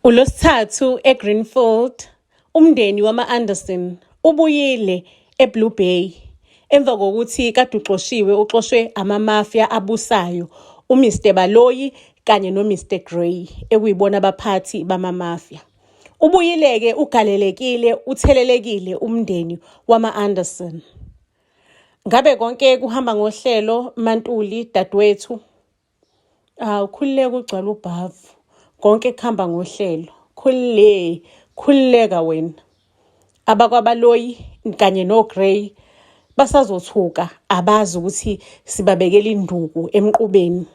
ULwesithathu eGreenfield, umndeni wama-Anderson ubuyile eBlue Bay emva kokuthi kade uxoshiwe uxoshwe ama-mafia abusayo uMr Baloyi kanye noMr Grey ekuyibona abaphathi bama-mafia. Ubuyile-ke ugalelekile uthelelekile umndeni wama-Anderson. Ngabe konke kuhamba ngohlelo MaNtuli dadewethu? Hawu khululeka ugcwala ubhavu. Konke kuhamba ngohlelo. Khulule, khululeka wena. AbakwaBaloyi kanye noGrey basazothuka abazi ukuthi sibabekela induku emqubeni.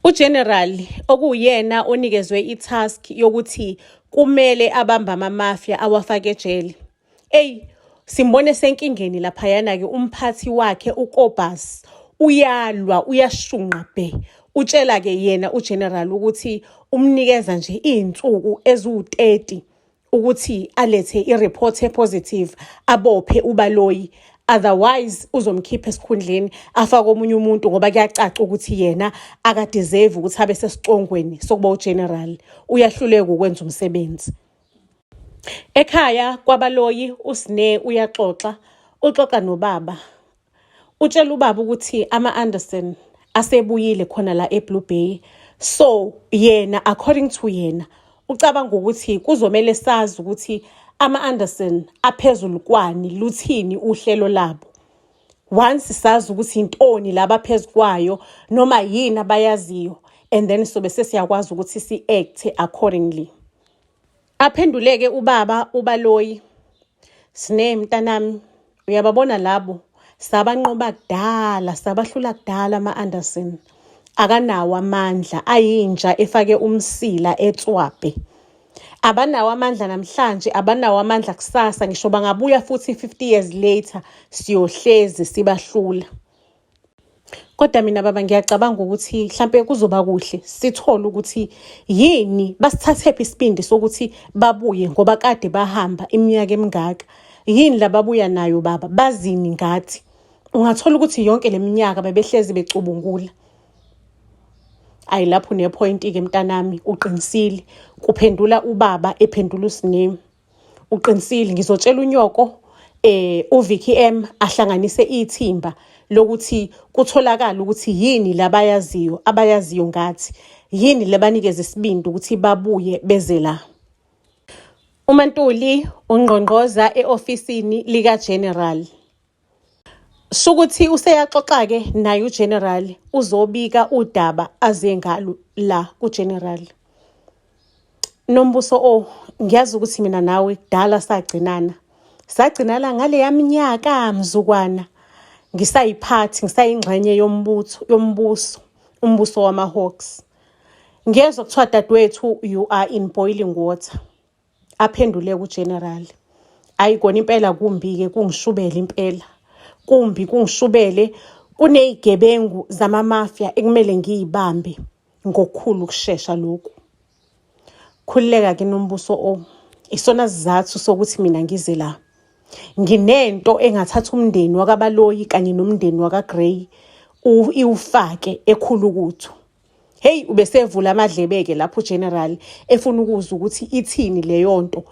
UGeneral okuwuyena onikezwe i-task yokuthi kumele abambe ama-mafia awafake ejele. Eyi simbone esenkingeni laphayana-ke umphathi wakhe uKobus uyalwa uyashunqa bhe. Utshela-ke yena uGeneral ukuthi umnikeza nje iy'nsuku eziwu-30 ukuthi alethe i-report e-positive abophe uBaloyi otherwise uzomkhipha esikhundleni afake omunye umuntu ngoba kuyacaca ukuthi yena akadeserve ukuthi abe sesicongweni sokuba uGeneral uyahluleka ukwenza umsebenzi. Ekhaya kwaBaloyi uSne uyaxoxa, uxoxa nobaba. Utshela ubaba ukuthi ama-Anderson asebuyile khona la eBlue Bay. So yena according to yena ucabanga ukuthi kuzomele sazi ukuthi ama-Anderson aphezulu kwani luthini uhlelo labo. Once sazi ukuthi intoni laba phezu kwayo noma yini abayaziyo and then sobe sesiyakwazi ukuthi si-act accordingly. Aphenduleke ubaba uBaloyi. Sine mntanami uyababona labo sabanqoba kudala sabahlula kudala ama-Anderson akanawo amandla ayinja efake umsila etswabe abanawo amandla namhlanje abanawo amandla kusasa ngisho bangabuya futhi 50 years later siyohlezi sibahlula. Kodwa mina baba ngiyacabanga ukuthi mhlampe kuzoba kuhle sithole ukuthi yini basithathephi isibindi sokuthi babuye ngoba kade bahamba iminyaka emingaka. Yini lababuya nayo baba bazini ngathi? Ungathola ukuthi yonke le minyaka bebehlezi becubungula. Ayi lapho une-point-ke mntanami uqinisile. Kuphendula ubaba ephendula uSne. Uqinisile ngizotshela unyoko uVicky M ahlanganise ithimba lokuthi kutholakala ukuthi yini labayaziyo abayaziyo ngathi yini lebanikeza isibindi ukuthi babuye beze la. UMaNtuli ungqongqoza e-ofisini lika-General. Shukuthi useyaxoxa-ke naye uGeneral uzobika udaba aze ngalo la kuGeneral. Nombuso oh ngiyazi ukuthi mina nawe kudala sagcinana. Sagcinana ngaleya minyaka mzukwana ngisayiphathi ngisayingxenye yombutho yombuso umbuso wama-Hawks. Ngiyezwa kuthiwa dadewethu you are in boiling water. Aphendule kuGeneral. Ayi kona impela kumbi-ke kungishubele impela. Kumbi kungishubele kuney'gebengu zama-mafia ekumele ngiy'bambe ngokukhulu ukushesha lokhu. Khululeka-ke Nombuso o isona sizathu sokuthi mina ngize la. Nginento engathatha umndeni wakaBaloyi kanye nomndeni wakaGrey iwufake ekhulukuthu. Hey ubesevula amadlebe-ke lapho uGeneral efuna ukuzwa ukuthi ithini leyo nto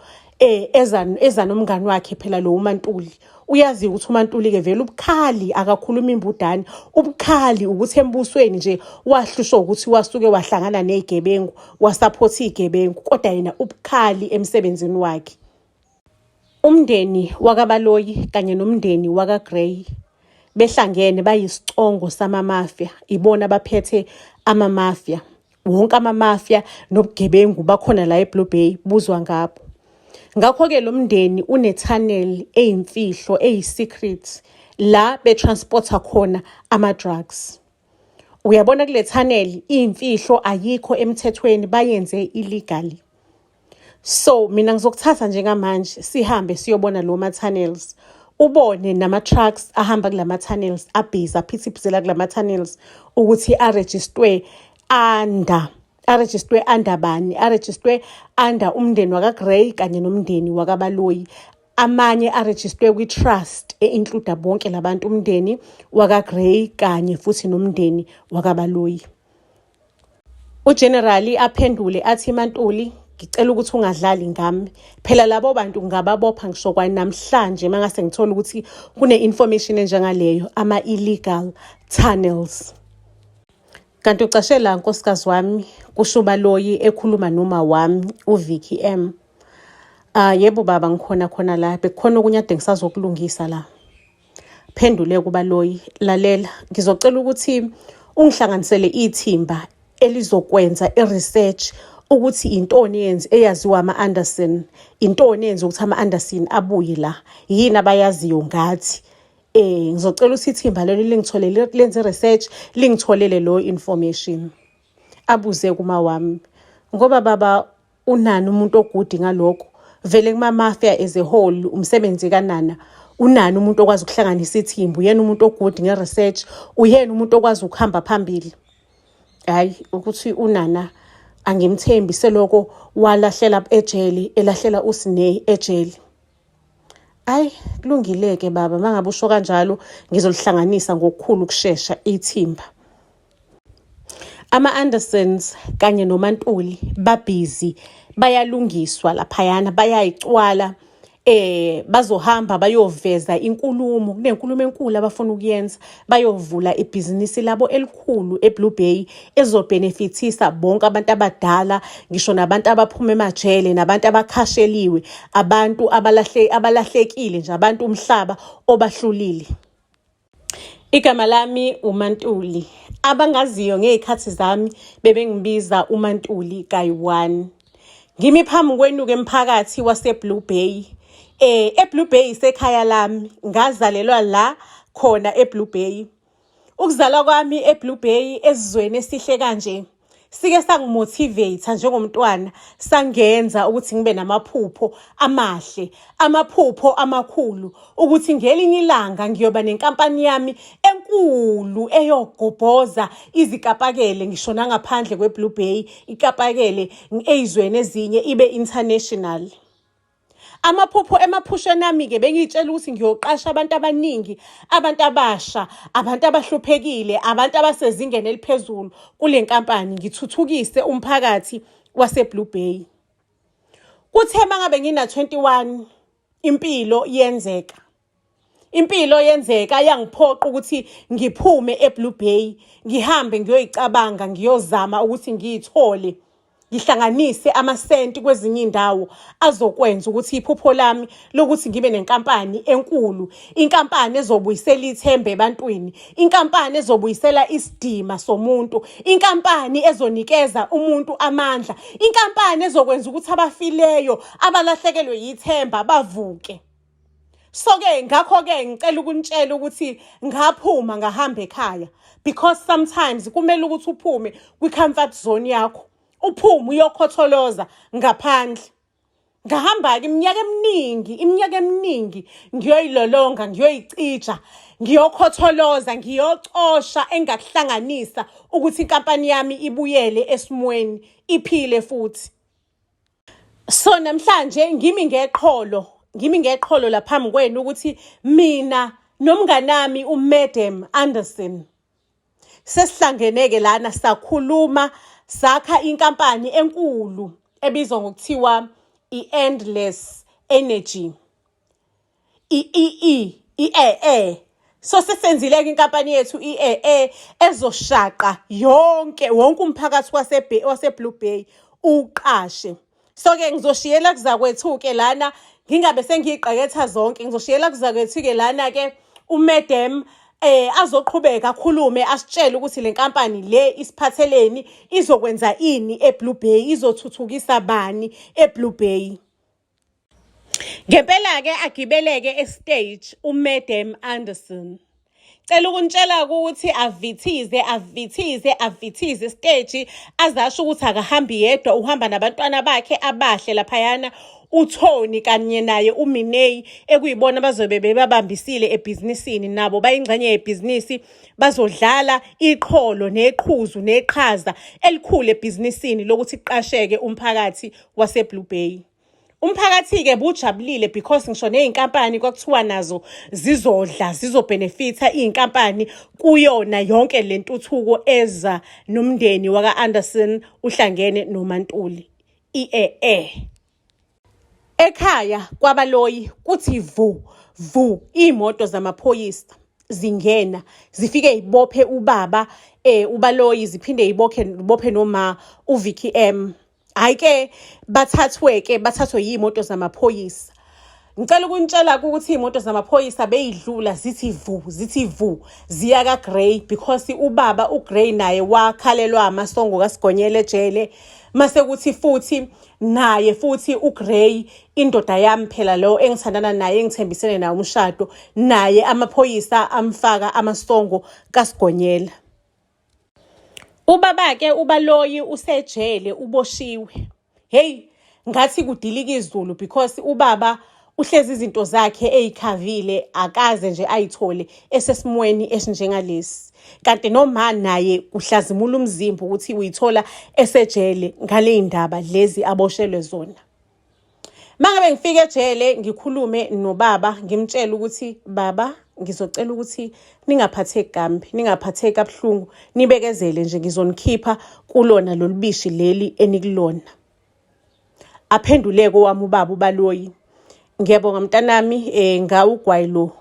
eza eza nomngani wakhe phela lo uMaNtuli. Uyazi ukuthi uMaNtuli-ke vele ubukhali akakhuluma imbudane ubukhali ukuthi embusweni nje wahlushwa ukuthi wasuke wahlangana ney'gebengu wasaphotha iy'gebengu kodwa yena ubukhali emsebenzini wakhe. Umndeni wakaBaloyi kanye nomndeni wakaGrey behlangene bayisicongo sama-mafia ibona abaphethe ama-mafia wonke ama-mafia nobugebengu bakhona la eBlue Bay buzwa ngabo. Ngakho-ke lo mndeni une-tunnel eyimfihlo eyi-secret la betransporta khona ama-drugs. Uyabona kule tunnel iyimfihlo ayikho emthethweni bayenze illegally. So mina ngizokuthatha njengamanje sihambe siyobona lo ma-tunnels ubone nama-trucks ahamba kulama tunnels abhizi aphithiphisela kulama tunnels ukuthi arejistwe under arejistwe under bani arejistwe under umndeni wakaGrey kanye nomndeni wakaBaloyi amanye arejistwe kwi-trust e-include bonke labantu umndeni wakaGrey kanye futhi nomndeni wakaBaloyi. UGeneral aphendule athi MaNtuli Ngicela ukuthi ungadlali ngami. Phela labo bantu ngingababopha ngisho kwanamhlanje uma ngase ngithola ukuthi kune-information enjengaleyo, ama-illegal tunnels. Kanti ucashe la nkosikazi wami, kusho uBaloyi ekhuluma noma wami uVicky M. Ah yebo baba ngikhona khona la, bekukhona okunye ade ngisazokulungisa la. Phendule kuBaloyi, lalela, ngizocela ukuthi ungihlanganisele ithimba elizokwenza i-research ukuthi intoni yenze eyaziwa ama-Anderson, intoni eyenza ukuthi ama-Anderson abuye la, yini abayaziyo ngathi. Ngizocela ukuthi ithimba lelo lingitholele lenze i-research lingitholele lo information. Abuze kuma wami ngoba baba unani umuntu ogudi ngalokho vele kuma-mafia as a whole umsebenzi kanana unani umuntu okwazi ukuhlanganisa ithimba uyena umuntu ogudi nge-research uyena umuntu okwazi ukuhamba phambili. Hhayi ukuthi unana angimthembi seloko walahlela ejele elahlela uSine ejele. Ayi kulungile-ke baba uma ngabe usho kanjalo ngizolihlanganisa ngokukhulu ukushesha ithimba. Ama-Andersons kanye noMaNtuli babhizi bayalungiswa laphayana bayayicwala bazohamba bayoveza inkulumo kunenkulumo enkulu abafuna ukuyenza bayovula ibhizinisi labo elikhulu eBlue Bay ezobhenefithisa bonke abantu abadala ngisho nabantu abaphuma emajele nabantu abakhasheliwe abantu abalahlekile nje abantu umhlaba obahlulile. Igama lami uMaNtuli. Abangaziyo ngey'khathi zami bebengibiza uMaNtuli kayi-one. Ngimi phambi kwenu-ke mphakathi wase-Blue Bay. E-Blue Bay isekhaya lami, ngazalelwa la khona e-Blue Bay. Ukuzalwa kwami e-Blue Bay esizweni esihle kanje sike sangimotivate njengomntwana sangenza ukuthi ngibe namaphupho amahle, amaphupho amakhulu ukuthi ngelinye ilanga ngiyoba nenkampani yami enkulu eyogobhoza izikapakele ngisho nangaphandle kwe-Blue Bay, ikapakele eyizweni ezinye ibe international. Amaphupho emaphusheni ami-ke bengiyitshela ukuthi ngiyoqasha abantu abaningi, abantu abasha, abantu abahluphekile, abantu abasezingeni eliphezulu kule nkampani, ngithuthukise umphakathi wase-Blue Bay. Kuthe uma ngabe ngina-21 impilo yenzeka. Impilo yenzeka yangiphoqa ukuthi ngiphume eBlue Bay, ngihambe ngiyoyicabanga, ngiyozama ukuthi ngiyithole. Ngihlanganise amasenti kwezinye iy'ndawo azokwenza ukuthi iphupho lami lokuthi ngibe nenkampani enkulu, inkampani ezobuyisela ithemba ebantwini, inkampani ezobuyisela isidima somuntu, inkampani ezonikeza umuntu amandla, inkampani ezokwenza ukuthi abafileyo abalahlekelwe yithemba bavuke. So-ke ngakho-ke ngicela ukunitshela ukuthi ngaphuma ngahamba ekhaya because sometimes kumele ukuthi uphume kwi-comfort zone yakho, uphume uyokhotholoza ngaphandle. Ngahamba-ke iminyaka eminingi, iminyaka eminingi ngiyoyilolonga, ngiyoyicija, ngiyokhotholoza, ngiyocosha engakuhlanganisa ukuthi inkampani yami ibuyele esimweni, iphile futhi. So namhlanje ngimi ngeqholo, ngimi ngeqholo la phambi kwenu ukuthi mina nomnganami uMadam Anderson sesihlangene-ke lana sakhuluma sakha inkampani enkulu ebizwa ngokuthiwa i-Endless Energy. I-EE, i-E-E. So sesenzile-ke inkampani yethu i-E-E ezoshaqa yonke wonke umphakathi wase-Blue Bay uqashe. So-ke ngizoshiyela kuzakwethu-ke lana ngingabe sengiyiqeketha zonke, ngizoshiyela kuzakwethu-ke lana-ke uMadam azoqhubeka akhulume asitshele ukuthi le nkampani le isiphatheleni izokwenza ini eBlue Bay, izothuthukisa bani eBlue Bay. Ngempela-ke agibeleke estage uMadam Anderson. Cela ukunitshela ukuthi avithize avithize avithize esiteji azasho ukuthi akahambi yedwa uhamba nabantwana bakhe abahle laphayana uTony kanye naye uMinei ekuyibona abazobe bebabambisile ebhizinisini nabo bayingxenye yebhizinisi bazodlala iqholo neqhuzu neqhaza elikhulu ebhizinisini lokuthi kuqasheke umphakathi waseBlue Bay. Umphakathi-ke bujabulile because ngisho ney'nkampani kwakuthiwa nazo zizodla zizobhenefitha iy'nkampani kuyona yonke le ntuthuko eza nomndeni waka-Anderson uhlangene noMaNtuli. i-e-e. Ekhaya kwaBaloyi kuthi vu vu iy'moto zamaphoyisa zingena zifike y'bophe ubaba uBaloyi ziphinde y'bophe bophe noma uVicky M. Hhayi-ke bathathwe-ke bathathwe yiy'moto zamaphoyisa. Ngicela ukunitshela ukuthi iy'moto zamaphoyisa beyidlula zithi vu zithi vu ziya ka-Grey because ubaba uGrey naye wakhalelwa amasongo kaSigonyela ejele mase kuthi futhi naye futhi uGrey indoda yami phela lo engithandana naye engithembisene naye umshado naye amaphoyisa amfaka amasongo kaSigonyela. Ubaba-ke uBaloyi usejele uboshiwe. Hey, ngathi kudilika izulu because ubaba uhlezi izinto zakhe eyikhavile akaze nje ayithole esesimweni esinjengalesi. Kanti noma naye kuhlazimula umzimba ukuthi uyithola esejele ngale ndaba lezi aboshelwe zona. Mangabe ngifika ejele ngikhulume nobaba ngimtshele ukuthi baba ngizocela ukuthi ningaphatheki kambi ningaphatheki kabuhlungu nibekezele nje ngizonikhipha kulona lolu bishi leli enikulona. Aphenduleke owami ubaba uBaloyi. Ngiyabonga mntanami ngawo ugwayi lo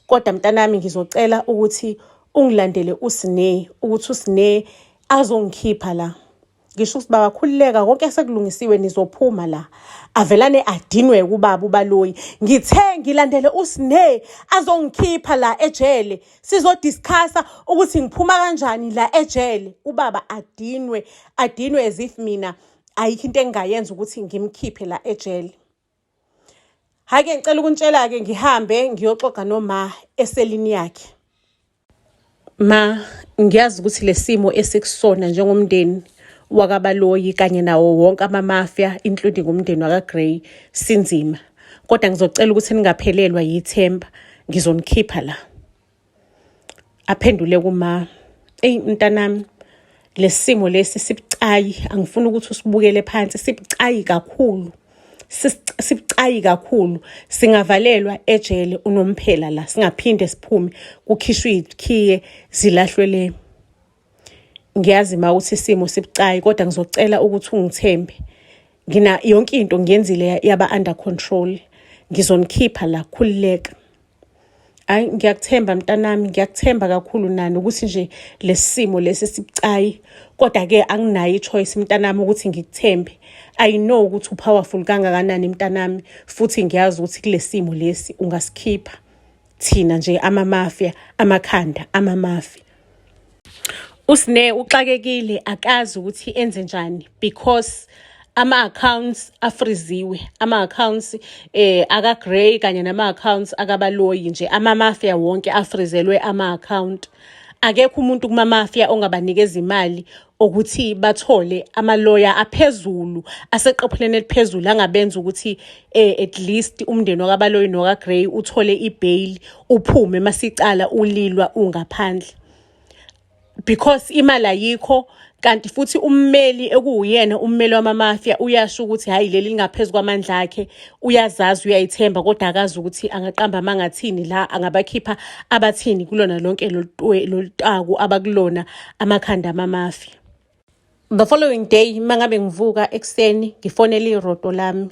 kodwa mntanami ngizocela ukuthi ungilandele uSne ukuthi uSne azongikhipha la. Ngisho ukuthi baba khululeka konke sekulungisiwe nizophuma la. Avelane adinwe ubaba uBaloyi. Ngithe ngilandele uSne azongikhipha la ejele. Sizodiscussa ukuthi ngiphuma kanjani la ejele. Ubaba adinwe, adinwe as if mina ayikho into engingayenza ukuthi ngimkhiphe la ejele. Hhayi-ke ngicela ukunitshela-ke ngihambe ngiyoxoxa noma eselini yakhe. Ma, ngiyazi ukuthi lesimo esikusona njengomndeni wakaBaloyi kanye nawo wonke ama-mafia including umndeni wakaGrey sinzima. Kodwa ngizocela ukuthi ningaphelelwa yithemba, ngizonikhipha la. Aphendule kuma, eyi mntanami, lesimo lesi sibucayi, angifuni ukuthi usibukele phansi, sibucayi kakhulu. Sibucayi kakhulu singavalelwa ejele unomphela la singaphinde siphume kukhishwe ikhiye zilahlwe le. Ngiyazi ma ukuthi isimo sibucayi kodwa ngizocela ukuthi ungithembe. Ngina yonke into ngiyenzile yaba under control. Ngizonikhipha la khululeka. Hayi ngiyakuthemba mntanami, ngiyakuthemba kakhulu nani ukuthi nje lesimo lesi sibucayi kodwa ke anginayo i-choice mntanami ukuthi ngikuthembe. I know ukuthi upowerful kangakanani mntanami futhi ngiyazi ukuthi kulesimo lesi ungasikhipha thina nje ama-mafia, amakhanda ama-mafia. USne uxakekile akazi ukuthi enze njani because ama-accounts afriziwe, ama-accounts aka-Grey kanye nama-accounts akaBaloyi nje ama-mafia wonke afrizelwe ama-account. Akekho umuntu kuma-mafia ongabanikeza imali ukuthi bathole amaloya aphezulu aseqophelweni eliphezulu angabenza ukuthi at least umndeni wakaBaloyi nokaGrey uthole i-bail uphume masicala ulilwa ungaphandle. Because imali ayikho kanti futhi ummeli ekuwuyena ummeli wama-mafia uyasho ukuthi hhayi leli lingaphezu kwamandla akhe, uyazazi uyayithemba kodwa akazi ukuthi angaqamba amangathini la angabakhipha abathini kulona lonke lolu taku abakulona amakhanda ama-mafia. The following day mangabe ngivuka ekuseni ngifonele iroto lami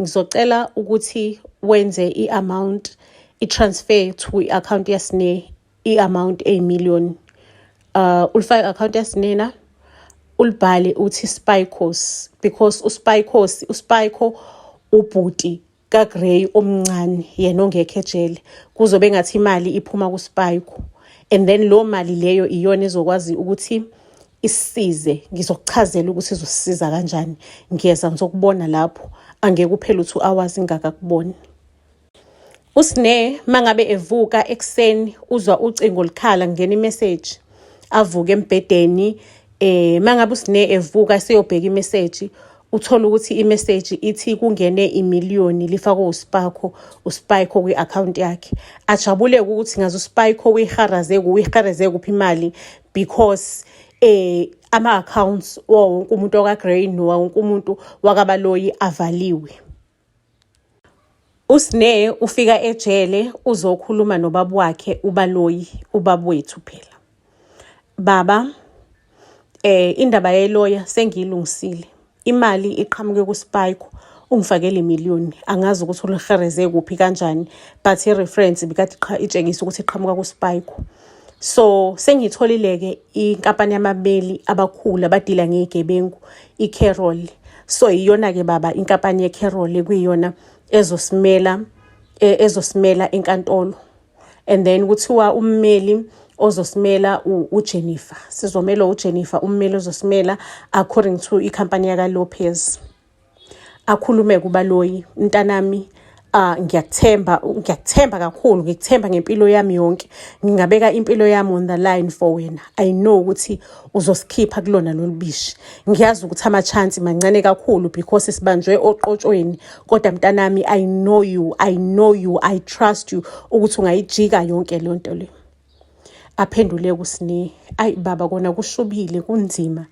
ngizocela ukuthi wenze i-amount i-transfer to i-account yaSne i-amount eyi-million. Ulifake i-account yaSne na ulibhale uthi Spikos because uSpikos uSpiko ubhuti kaGrey omncane yena ongekho ejele kuzobe ngathi imali iphuma kuSpiko and then lo mali leyo iyona ezokwazi ukuthi isisize. Ngizokuchazela ukuthi izosisiza kanjani. Ngiyeza ngizokubona lapho, angeke uphele u-2 hours ngingakakuboni. USne mangabe evuka ekuseni uzwa ucingo likhala kungena imessage avuke embhedeni mangabe uSne evuka seyobheka imessage uthola ukuthi imessage ithi kungene imiliyoni lifakwe uSpiko uSpiko kwi-account yakhe. Ajabule ukuthi ngaze uSpiko uyiharaze uyihereze kuphi imali because ama-accounts wonke umuntu wakaGrey nowonke umuntu wakaBaloyi avaliwe. USne ufika ejele uzokhuluma nobaba wakhe uBaloyi, ubaba wethu phela. Baba, indaba yeloya sengiyilungisile. Imali iqhamuke kuSpike, ungifakele imiliyoni. Angazi ukuthi ulihereze kuphi kanjani, but i-reference ibikade itshengisa ukuthi iqhamuka kuSpike. So sengiyitholile-ke inkampani yamabeli abakhulu abadila ngey'gebengu, i-Carol. So iyona-ke baba inkampani ye-Carol ekuyiyona ezosimela enkantolo. And then kuthiwa ummeli ozosimela uJennifer, sizomelwa uJennifer, ummeli ozosimela according to ikhampani yaka-Lopez. Akhulume kuBaloyi, mntanami, ngiyakuthemba, ngiyakuthemba kakhulu, ngikuthemba ngempilo yami yonke. Ngingabeka impilo yami on the line for wena. I know ukuthi uzosikhipha kulona lolu bishi. Ngiyazi ukuthi ama-chance mancane kakhulu because sibanjwe oqotshweni, kodwa mntanami, I know you, I know you, I trust you ukuthi ungayijika yonke leyo nto leyo. Aphendule kuSine, ayi baba, kona kushubile, kunzima,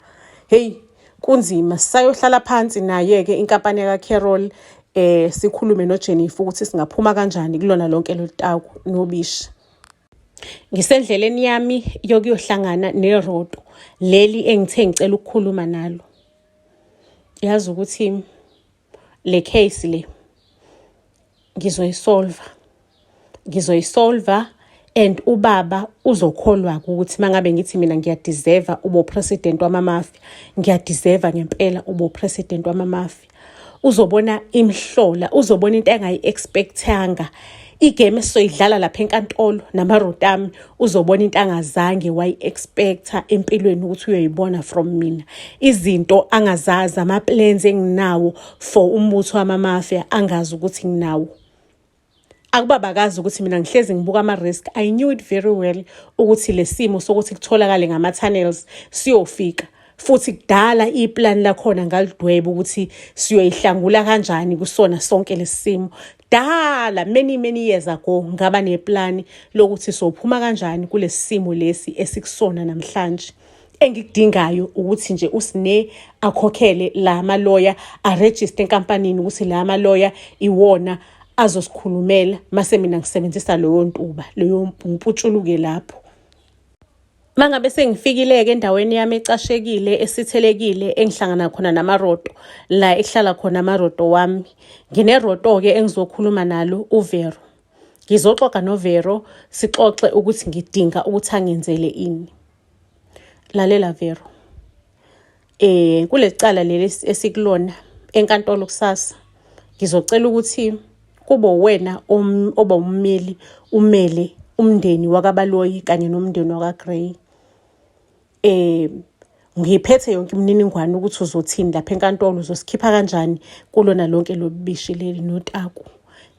hey, kunzima. Sisayohlala phansi naye-ke inkampani yaka-Carol, sikhulume noJennifer ukuthi singaphuma kanjani kulona lonke lolu taku nobishi. Ngisendleleni yami yokuyohlangana neroto leli engithe ngicela ukukhuluma nalo. Yazi ukuthi le case le ngizoyisolva, ngizoyisolva, and ubaba uzokholwa ukuthi mangabe ngithi mina ngiyadeserve ubo president wamamafia, ngiyadeserve ngempela ubo president wamamafia. Uzobona imhlola, uzobona into engayi-expectanga. Igame esizoyidlala lapha enkantolo namaroti ami, uzobona into angazange wayi-expecta empilweni ukuthi uyoyibona from mina, izinto angazazi, ama-plans enginawo for umbutho wamamafia angazi ukuthi nginawo. Akuba bakazi ukuthi mina ngihlezi ngibuka ama-risk. I knew it very well ukuthi le simo sokuthi kutholakale ngama-tunnels siyofika, futhi kudala iplani lakhona ngalidweba ukuthi siyoyihlangula kanjani kusona sonke lesi simo. Dala, many many years ago, ngaba neplani lokuthi sophuma kanjani kulesi simo lesi esikusona namhlanje. Engikudingayo ukuthi nje uSine akhokhele la maloya, arejiste enkampanini ukuthi la maloya iwona azosikhulumela, mase mina ngisebenzisa leyo ntuba leyo ngiputshuluke lapho. Mangabe sengifikile-ke endaweni yami ecashekile, esithelekile, engihlangana khona namaroto, la ekuhlala khona amaroto wami, ngineroto-ke engizokhuluma nalo, uVero. Ngizoxoxa noVero, sixoxe ukuthi ngidinga ukuthi angenzele ini. Lalela Vero, kuleli cala leli esikulona enkantolo kusasa, ngizocela ukuthi kube wena oba ummeli, umele umndeni wakaBaloyi kanye nomndeni wakaGrey. Ngiphethe yonke imininingwane ukuthi uzothini lapha enkantolo, uzosikhipha kanjani kulona lonke lolu bishi leli notaku.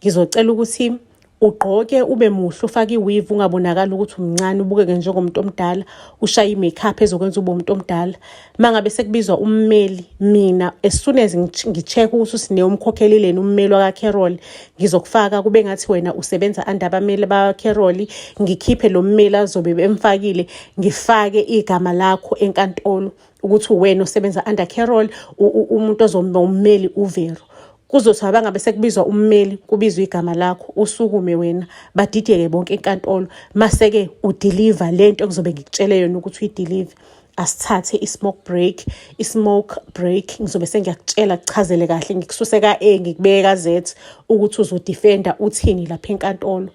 Ngizocela ukuthi ugqoke ube muhle, ufake i-weave, ungabonakali ukuthi umncane, ubukeke njengomuntu omdala, ushaye i-makeup ezokwenza ube umuntu omdala. Uma ngabe sekubizwa ummeli, mina as soon as ngi-check ukuthi uSine umkhokhelile ummeli wakaCarol, ngizokufaka kube ngathi wena usebenza under abameli bakaCarol. Ngikhiphe lo mmeli azobe bemfakile, ngifake igama lakho enkantolo ukuthi uwena osebenza under Carol, umuntu ozoba ummeli uVero. Kuzothi abangabe sekubizwa ummeli, kubizwa igama lakho, usukume wena, badideke bonke enkantolo, mase-ke udeliver lento engizobe ngikutshele yona ukuthi uyideliver. Asithathe i-smoke break, i-smoke break, ngizobe sengiyakutshela, kuchazele kahle, ngikususe ka-A ngikubeke ka-Z ukuthi uzodefenda uthini lapha enkantolo.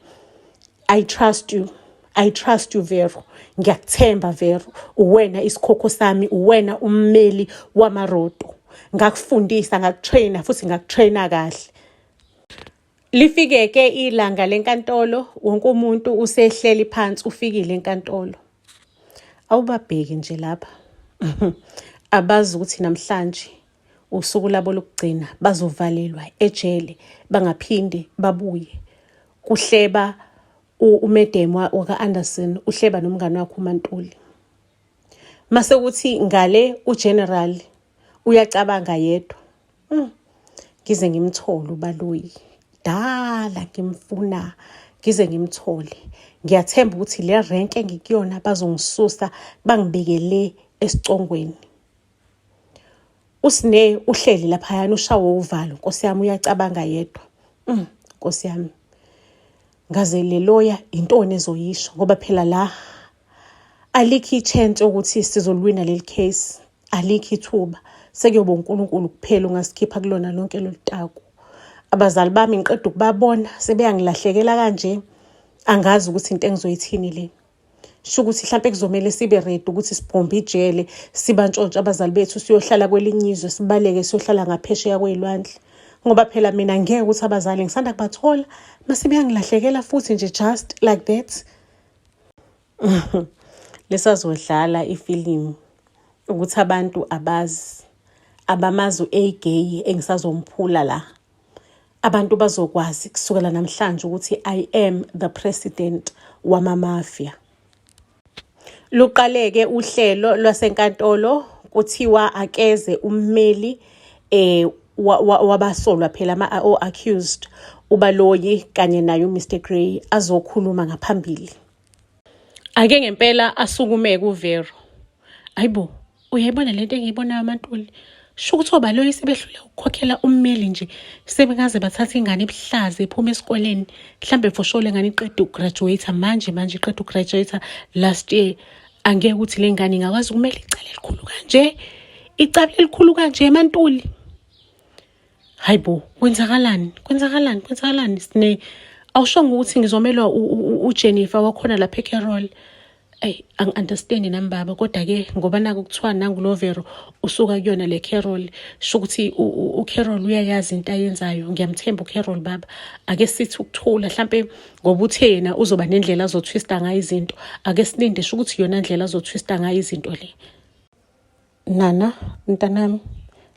I trust you, I trust you Vero, ngiyakuthemba Vero, uwena isikhokho sami, uwena ummeli wamaroto. Ngakufundisa, ngakutraina, futhi ngakutraina kahle. Lifike-ke ilanga lenkantolo, wonke umuntu usehleli phansi, ufikile enkantolo. Awubabheki nje lapha, abazi ukuthi namhlanje usuku labo lokugcina, bazovalelwa ejele bangaphinde babuye. Kuhleba umedem waka-Anderson, uhleba nomngane wakhe uMantuli. Mase kuthi ngale uGeneral uyacabanga yedwa, ngize ngimthole uBaloyi, dala ngimfuna, ngize ngimthole. Ngiyathemba ukuthi le rank engikuyona bazongisusa bangibeke le esicongweni. USine uhleli laphayana, ushawe uvalo, nkosi yami, uyacabanga yedwa, nkosi yami, ngaze le lawyer intoni ezoyisho, ngoba phela la alikho i-chance ukuthi sizolwina leli case, alikho ithuba. Sekuyoba uNkulunkulu kuphela ongasikhipha kulona lonke lolu taku. Abazali bami ngiqeda ukubabona sebeyangilahlekela kanje. Angazi ukuthi into engizoyithini le. Sho ukuthi mhlampe kuzomele sibe ready ukuthi sibhombe ijele, sibantshontshe abazali bethu siyohlala kwelinye izwe, sibaleke siyohlala ngaphesheya kwey'lwandle. Ngoba phela mina ngeke ukuthi abazali ngisanda kubathola mase beyangilahlekela futhi nje just like that. Lisazodlala ifilimu ukuthi abantu abazi abamazi u-A gay engisazomphula la. Abantu bazokwazi kusukela namhlanje ukuthi I am the president wama-mafia. Luqaleke uhlelo lwasenkantolo kuthiwa akeze ummeli wabasolwa phela ama o-accused uBaloyi kanye naye uMr Gray azokhuluma ngaphambili. Ake ngempela asukume kuVero. Ayibo, uyayibona lento engiyibonayo Mantuli? Sho ukuthi oBaloyi sebehlule ukukhokhela ummeli nje, sebengaze bathathe ingane ebuhlaza ephuma esikoleni, mhlambe for sure le ngane iqeda ukugraduate manje manje iqeda ukugraduate last year. Angeke ukuthi le ngane ingakwazi ukumela icala elikhulu kanje. Icala elikhulu kanje Mantuli. Hayibo, kwenzakalani? Kwenzakalani? Kwenzakalani? Sine awushongo ukuthi ngizomelwa uJennifer wakhona lapha eCarol. Eyi, angi-understand nami baba, kodwa-ke ngoba naku kuthiwa nangu lo Vero usuka kuyona le Carol, sho ukuthi uCarol uyayazi into ayenzayo. Ngiyamthemba uCarol baba. Ake sithi ukuthula hlampe ngoba uthe yena uzoba nendlela azotwista ngayo izinto. Ake silinde sho ukuthi iyona ndlela azotwista ngayo izinto le. Nana, mntanami,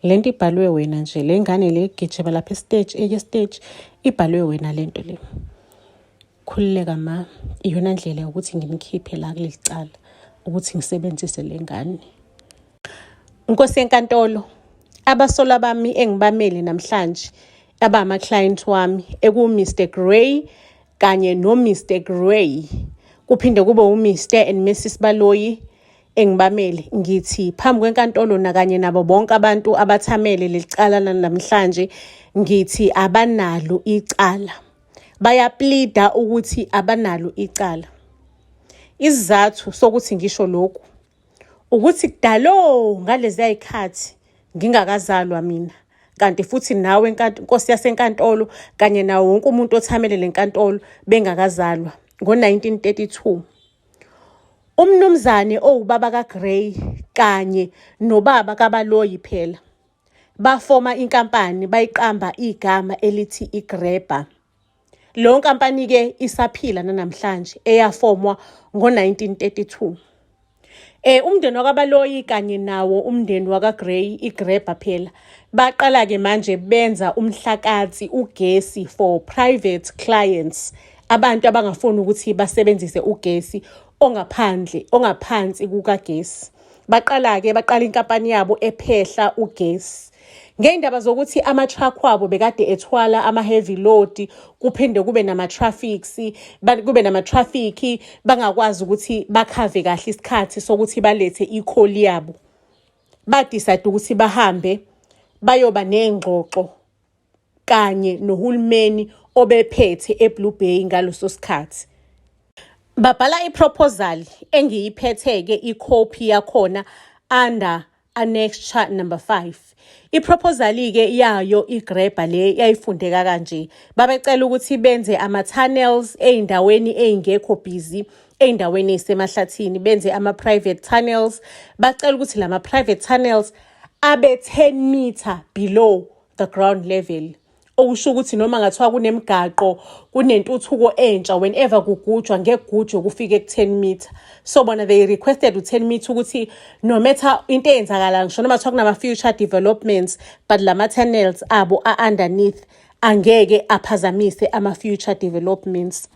lento ibhalwe wena nje, le ngane le gijima lapha estage, eye stage, ibhalwe wena lento le. Khululeka ma, iyona ndlela yokuthi ngimkhiphe la kuleli cala, ukuthi ngisebenzise le ngane. Nkosi yenkantolo, abasolwa bami engibamele namhlanje abama-client wami eku-Mr Gray kanye no-Mr Gray, kuphinde kube u-Mr and Mrs Baloyi engibamele ngithi phambi kwenkantolo nakanye nabo bonke abantu abathamele leli cala namhlanje ngithi abanalo icala. Bayapleada ukuthi abanalo icala. Isizathu sokuthi ngisho lokhu ukuthi kudalo ngaleziya y'khathi ngingakazalwa mina, kanti futhi nawe nkosi yasenkantolo kanye nawo wonke umuntu othamele le nkantolo bengakazalwa ngo-1932. Umnumzane owubaba kaGray kanye nobaba kaBaloyi phela bafoma inkampani bayiqamba igama elithi iGrabber. Leyo nkampani-ke isaphila nanamhlanje eyafomwa ngo-1932. Umndeni wakwaBaloyi kanye nawo umndeni wakaGray, iGrabber phela, baqala-ke manje benza umhlakathi ugesi for private clients, abantu abangafuni ukuthi basebenzise ugesi ongaphandle, ongaphansi kukagesi. Baqala-ke baqala inkampani yabo ephehla ugesi. Ngey'ndaba zokuthi ama-truck wabo bekade ethwala ama-heavy load, kuphinde kube nama-traffics, kube nama-traffic, bangakwazi ukuthi bakhave kahle isikhathi sokuthi balethe ikholi yabo. Ba-decide ukuthi bahambe bayoba ney'ngxoxo kanye nohulumeni obephethe eBlue Bay ngaleso sikhathi. Babhala i-proposal engiyiphethe-ke ikhophi yakhona under annexure number 5. I-proposal-ke yayo iGrabber le yayifundeka kanje. Babecela ukuthi benze ama-tunnels ey'ndaweni ey'ngekho busy, ey'ndaweni ey'semahlathini, benze ama-private tunnels. Bacela ukuthi lama-private tunnels abe 10 meter below the ground level. Okusho ukuthi noma ngathiwa kunemigaqo, kunentuthuko entsha, whenever kugujwa ngeke kugujwe kufike ku-10 meter. So bona they requested u-10 meter ukuthi no matter into eyenzakalayo, ngisho noma kuthiwa kunama-future developments, but lama-tunnels abo a-underneath angeke aphazamise ama-future developments.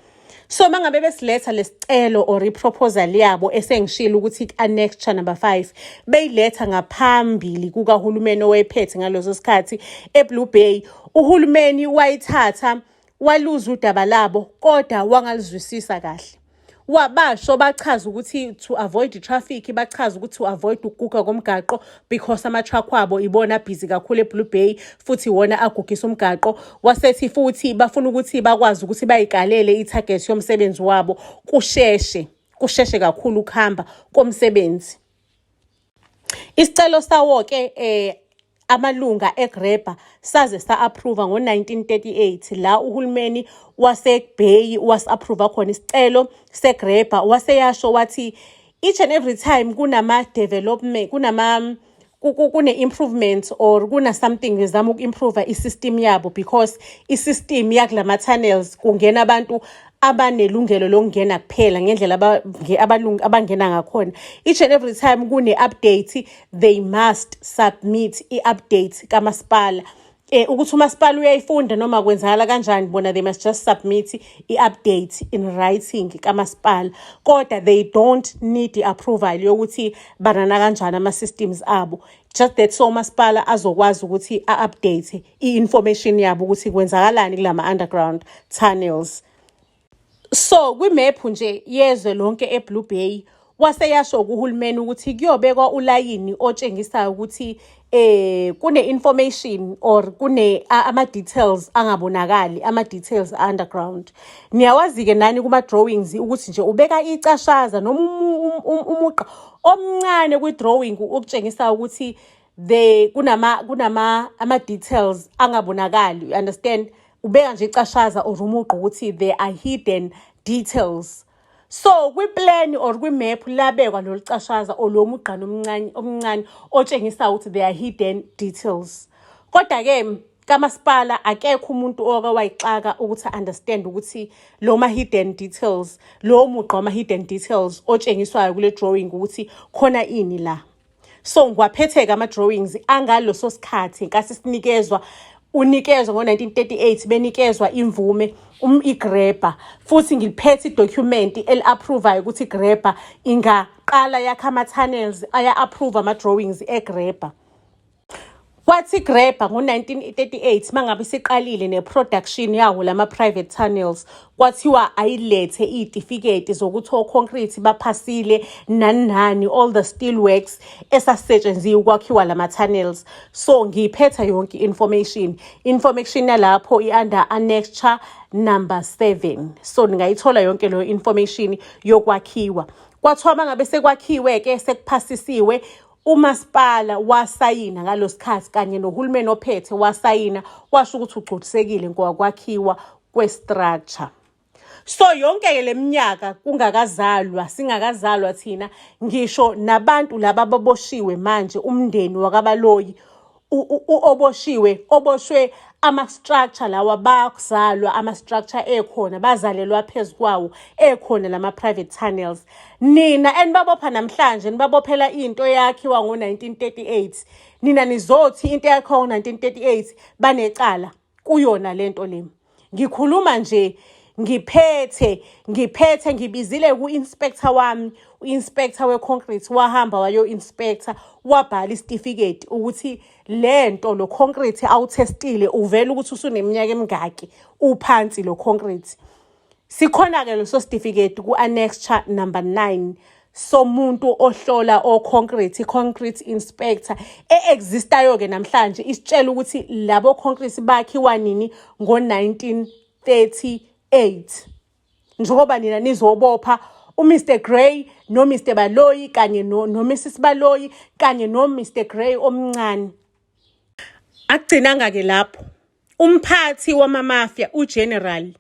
So mangabe besiletha lesicelo or i-proposal yabo esengishilo ukuthi i-annexure number 5 beyiletha ngaphambili kukahulumeni owayephethe ngaleso sikhathi eBlue Bay, uhulumeni wayithatha waluza udaba labo kodwa wangalizwisisa kahle. Wabasho bachaza ukuthi to avoid traffic, bachaza ukuthi to avoid ukuguga komgaqo because ama-truck wabo ibona busy kakhulu eBlue Bay futhi iwona agugisa umgaqo. Wasethi futhi bafuna ukuthi bakwazi ukuthi bayikalele i-target yomsebenzi wabo kusheshe, kusheshe kakhulu ukuhamba komsebenzi. Isicelo sawo-ke Amalunga eGrabber saze sa-approve ngo-1938 la uhulumeni waseBay wasi-approve khona isicelo seGrabber, waseyasho wathi each and every time kunama-development, kunama kune-improvement or kuna something bezama uku-improve i-system yabo, because i-system yakulama tunnels kungena abantu abanelungelo lokungena kuphela ngendlela abangena ngakhona. Each and every time kune-update, they must submit i-update kamasipala, ukuthi umasipala uyayifunda noma kwenzakala kanjani bona, they must just submit i-update in writing kamasipala, kodwa they don't need i-approval yokuthi ba-runa kanjani ama-systems abo, just that so umasipala azokwazi ukuthi a-update i-information yabo ukuthi kwenzakalani kulama underground tunnels. So kwimephu nje yezwe lonke eBlue Bay, waseyasho kuhulumeni ukuthi kuyobekwa ulayini otshengisayo ukuthi kune information or kune ama details angabonakali, ama details underground. Niyawazi ke nani kuma drawings ukuthi nje ubeka icashaza noma umugqa omncane kwi drawing ukutshengisa ukuthi the kunama ama details angabonakali, you understand? Ubeka nje icashaza or umugqa ukuthi there are hidden details. So kwi-plan or kwi-map labekwa lolu cashaza or lo mugqana omncane omncane otshengisa ukuthi there are hidden details. Kodwa-ke kamasipala akekho umuntu oke wayixaka ukuthi understand ukuthi lo ma-hidden details, lo mugqa wama-hidden details otshengiswayo kule drawing ukuthi khona ini la. So ngiwaphethe-ke ama-drawings angaloso sikhathi nkathi sinikezwa, unikezwa ngo-1938, benikezwa imvume iGrabber. Futhi ngiliphethe idocument eli-approve-ayo ukuthi iGrabber ingaqala yakha ama-tunnels, aya-approve ama-drawings eGrabber. Kwathi iGrabber ngo-1938 mangabe isiqalile ne-production yawo lama-private tunnels, kwathiwa ayilethe iy'tifiketi zokuthi o-concrete baphasile, nani nani, all the steel works esasetshenziwe ukwakhiwa lama-tunnels. So ngiyiphethe yonke i-information, information yalapho i-under annexure number 7, so ningayithola yonke leyo information yokwakhiwa. Kwathiwa mangabe sekwakhiwe-ke, sekuphasisiwe, umasipala wasayina ngalo sikhathi kanye nohulumeni ophethe wasayina, washo ukuthi ugculisekile ngokwakhiwa kwe-structure. So yonke-ke le minyaka kungakazalwa, singakazalwa thina ngisho, nabantu laba ababoshiwe manje, umndeni wakaBaloyi oboshiwe, oboshwe ama-structure lawa, bazalwa ama-structure ekhona, bazalelwa phezu kwawo ekhona lama-private tunnels. Nina enibabopha namhlanje, nibabophela into eyakhiwa ngo-1938. Nina nizothi into eyakhiwa ngo-1938 banecala kuyona lento le. Ngikhuluma nje ngiphethe, ngibizile ku-inspector wami, u-inspector we-concrete wahamba wayo-inspector, wabhala isitifiketi ukuthi lento lo concrete awuthestile uvela ukuthi usuneminyaka emingaki uphansi lo concrete. Sikhona-ke leso sitifiketi ku-annexure number 9 somuntu ohlola o-concrete, i-concrete inspector e-existayo-ke namhlanje, isitshela ukuthi labo concrete bakhiwa nini, ngo-1938. Njengoba nina nizobopha uMr Gray noMr Baloyi kanye no Mrs Baloyi kanye noMr Gray omncane. Akugcinanga-ke lapho, umphathi wamamafia uGeneral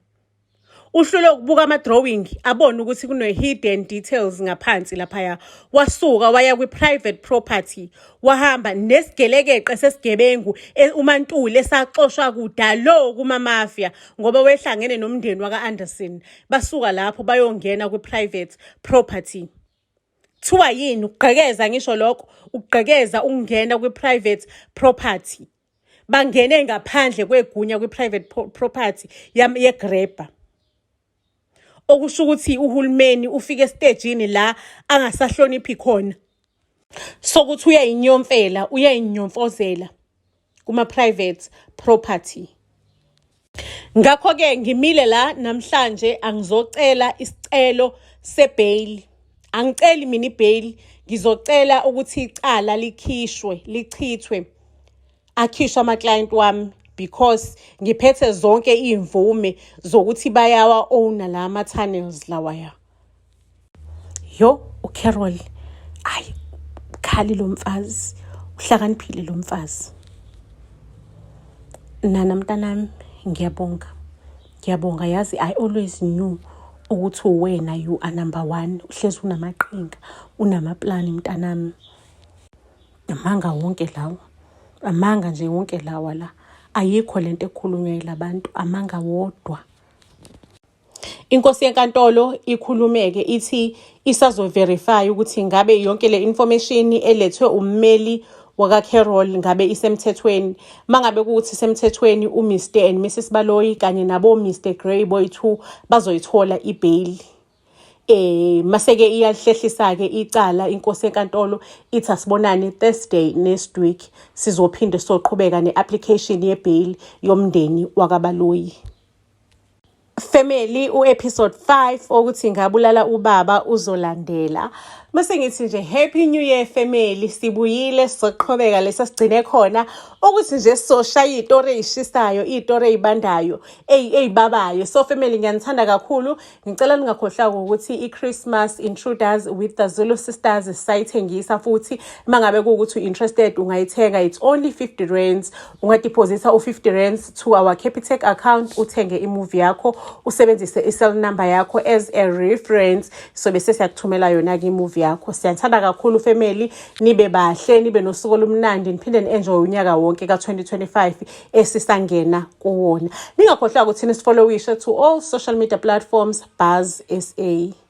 uhlule ukubuka ama-drawing abone ukuthi kune-hidden details ngaphansi laphaya, wasuka waya kwi-private property, wahamba nesigelekeqe sesigebengu uMantuli esaxoshwa kudalo kumamafia ngoba wehlangene nomndeni waka-Anderson. Basuka lapho bayongena kwi-private property. Kuthiwa yini? Ukugqekeza. Ngisho lokho ukugqekeza, ukungena kwi-private property, bangene ngaphandle kwegunya kwi-private property yeGrabber, okusho ukuthi uhulumeni ufike esitejini la angasahloniphi khona, sokuthi uyayinyomfela, uyayinyomfozela kuma-private property. Ngakho-ke ngimile la namhlanje, angizocela isicelo sebail, angiceli mina ibail, ngizocela ukuthi icala likhishwe, lichithwe, akhishwe ama-client wami, because ngiphethe zonke iy'mvume zokuthi bayawa-owna la ma-tunnels lawaya. Yo, uCarol, ayi, ukhali lo mfazi, uhlakaniphile lo mfazi. Nana mntanami, ngiyabonga. Ngiyabonga yazi I always knew ukuthi uwena you are number one. Uhlezi unamaqhinga, unamaplani mntanami. Amanga wonke lawa. Amanga nje wonke lawa la. Ayikho lento ekhulunywa yilabantu, amanga wodwa. Inkosi yenkantolo ikhulumeke ithi isazoverify ukuthi ngabe yonke le information elethwe ummeli wakaCarol ngabe isemthethweni. Mangabe kuwukuthi isemthethweni uMr and Mrs Baloyi kanye nabo Mr Grey boyi-two bazoyithola ibail. Maseke iyalihlehlisa ke icala inkosi yenkantolo ithi asibonane Thursday next week sizophinde soqhubeka ne-application ye-bail yomndeni wakaBaloyi. Family u-episode 5 okuthi ngabulala ubaba uzolandela. Mase ngithi nje happy new year family sibuyile sizoqhubeka lesa sigcine khona ukuthi nje sizoshaya izitori ezishisayo izitori ezibandayo ezibabayo. So family ngiyanithanda kakhulu ngicela ningakhohlwa ukuthi i-Christmas Intruders with the Zulu Sisters sayithengisa futhi mangabe kuwukuthi u-interested ungayithenga it's only 50 rands ungadeposita u-50 rands to our Capitec account uthenge imovie yakho usebenzise i-cell number yakho as a reference so bese siyakuthumela yona-ke imovie yakho siyanithanda kakhulu family nibe bahle nibe nosuku olumnandi niphinde ni-enjoy unyaka wonke ka-2025 esisangena kuwona ningakhohlwa ukuthi nisifollowishe to all social media platforms Buzz SA.